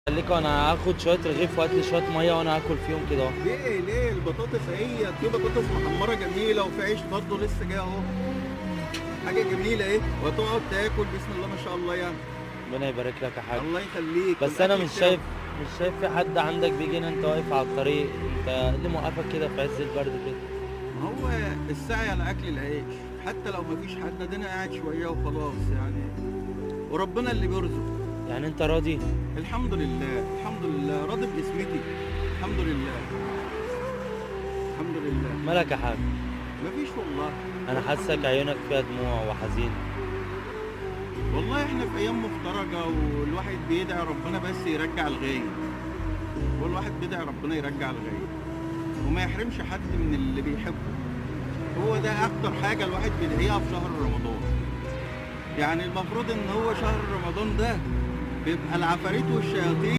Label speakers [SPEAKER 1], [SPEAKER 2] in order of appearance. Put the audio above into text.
[SPEAKER 1] خليك، انا هاخد شوية رغيف وهات لي شوية مية وانا هاكل فيهم كده اهو.
[SPEAKER 2] ليه ليه؟ البطاطس اهي، في بطاطس محمرة جميلة وفي عيش برضه لسه جاي اهو، حاجة جميلة ايه، وتقعد تاكل بسم الله ما شاء الله يعني.
[SPEAKER 1] ربنا يبارك لك يا حاج.
[SPEAKER 2] الله يخليك.
[SPEAKER 1] بس انا
[SPEAKER 2] والأكل
[SPEAKER 1] مش
[SPEAKER 2] بتاعه.
[SPEAKER 1] شايف، مش شايف في حد عندك بيجي هنا، انت واقف على الطريق، انت إيه اللي موقفك كده في عز البرد كده؟
[SPEAKER 2] ما هو السعي على اكل العيش، حتى لو ما فيش حد ادينا قاعد شوية وخلاص يعني، وربنا اللي بيرزق.
[SPEAKER 1] يعني انت راضي؟
[SPEAKER 2] الحمد لله، الحمد لله، راضي باسمتي، الحمد لله، الحمد لله.
[SPEAKER 1] مالك يا حاج؟
[SPEAKER 2] مفيش والله.
[SPEAKER 1] انا حاسك عيونك فيها دموع وحزين.
[SPEAKER 2] والله احنا في ايام مفترجه، والواحد بيدعي ربنا بس يرجع الغايب، والواحد بيدعي ربنا يرجع الغايب وما يحرمش حد من اللي بيحبه. هو ده اكتر حاجة الواحد بيدعيها في شهر رمضان. يعني المفروض ان هو شهر رمضان ده بيبقى العفاريت والشياطين